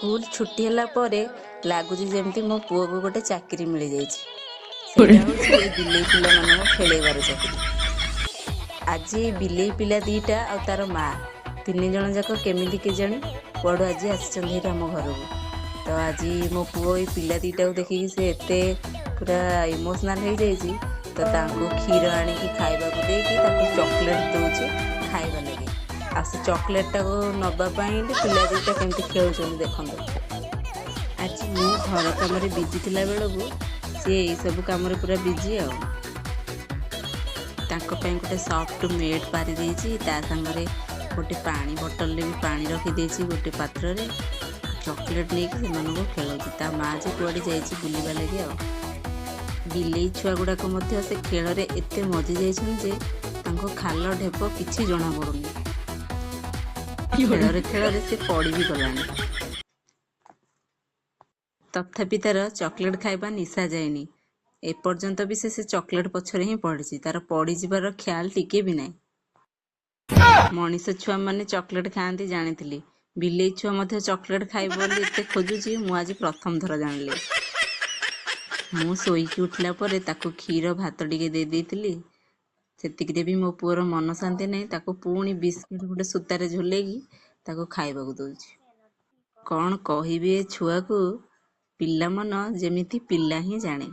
School ଛୁଟି ହେଲା ପରେ ଲାଗୁଛି ଯେମିତି ମୋ ପୁଅକୁ ଗୋଟେ ଚାକିରି ମିଳିଯାଇଛି। ସେଇଟା ହେଉଛି ଏ ବିଲେଇ ପିଲାମାନଙ୍କୁ ଖେଳେଇବାର ଚାକିରି। ଆଜି ଏଇ ବିଲେଇ ପିଲା ଦୁଇଟା ଆଉ ତାର ମା ତିନି ଜଣ ଯାକ କେମିତି କେଜାଣି କୁଆଡ଼ୁ ଆଜି ଆସିଛନ୍ତି ହେରି ଆମ ଘରକୁ। ତ ଆଜି ମୋ ପୁଅ ଏଇ ପିଲା ଦୁଇଟାକୁ ଦେଖିକି ସେ ଏତେ ପୁରା ଇମୋସନାଲ୍ ହେଇଯାଇଛି। ତ ତାଙ୍କୁ କ୍ଷୀର ଆଣିକି ଖାଇବାକୁ ଦେଇକି ତାକୁ ଚକୋଲେଟ୍ ଦେଉଛି ଖାଇବା ଲାଗି। ଆଉ ସେ ଚକୋଲେଟ୍ଟାକୁ ନେବା ପାଇଁ ପିଲା ଦୁଇଟା କେମିତି ଖେଳୁଛନ୍ତି ଦେଖନ୍ତୁ। ଆଜି ମୁଁ ଘର କାମରେ ବିଜି ଥିଲା ବେଳକୁ ସିଏ ଏଇସବୁ କାମରେ ପୁରା ବିଜି। ଆଉ ତାଙ୍କ ପାଇଁ ଗୋଟେ ସଫ୍ଟ ମେଟ୍ ପାରି ଦେଇଛି, ତା ସାଙ୍ଗରେ ଗୋଟେ ପାଣି ବୋଟଲରେ ବି ପାଣି ରଖିଦେଇଛି ଗୋଟେ ପାତ୍ରରେ। ଚକୋଲେଟ୍ ନେଇକି ସେମାନଙ୍କୁ ଖେଳଉଛି। ତା ମା ଯେ କୁଆଡ଼େ ଯାଇଛି ବୁଲିବା ଲାଗି। ଆଉ ବିଲେଇ ଛୁଆ ଗୁଡ଼ାକ ମଧ୍ୟ ସେ ଖେଳରେ ଏତେ ମଜି ଯାଇଛନ୍ତି ଯେ ତାଙ୍କ ଖାଲ ଢେପ କିଛି ଜଣାପଡ଼ୁନି। ଖେଳରେ ଖେଳରେ ସେ ପଡ଼ି ବି ଗଲାଣି, ତଥାପି ତାର ଚକୋଲେଟ୍ ଖାଇବା ନିଶା ଯାଇନି। ଏପର୍ଯ୍ୟନ୍ତ ବି ସେ ଚକୋଲେଟ୍ ପଛରେ ହିଁ ପଡ଼ିଛି, ତାର ପଡ଼ିଯିବାର ખ્યાଲ ଟିକେ ବି ନାହିଁ। ମଣିଷ ଛୁଆମାନେ ଚକୋଲେଟ୍ ଖାଆନ୍ତି ଜାଣିଥିଲି, ବିଲେଇ ଛୁଆ ମଧ୍ୟ ଚକୋଲେଟ୍ ଖାଇବ ବୋଲି ଏତେ ଖୋଜୁଛି ମୁଁ ଆଜି ପ୍ରଥମ ଥର ଜାଣିଲି। ମୁଁ ଶୋଇକି ଉଠିଲା ପରେ ତାକୁ କ୍ଷୀର ଭାତ ଟିକେ ଦେଇ ଦେଇଥିଲି। ସେତିକିରେ ବି ମୋ ପୁଅର ମନ ଶାନ୍ତି ନାହିଁ, ତାକୁ ପୁଣି ବିସ୍କୁଟ୍ ଗୋଟେ ସୂତାରେ ଝୁଲେଇକି ତାକୁ ଖାଇବାକୁ ଦେଉଛି। କ'ଣ କହିବି ଏ ଛୁଆକୁ, ପିଲା ମନ ଯେମିତି ପିଲା ହିଁ ଜାଣେ।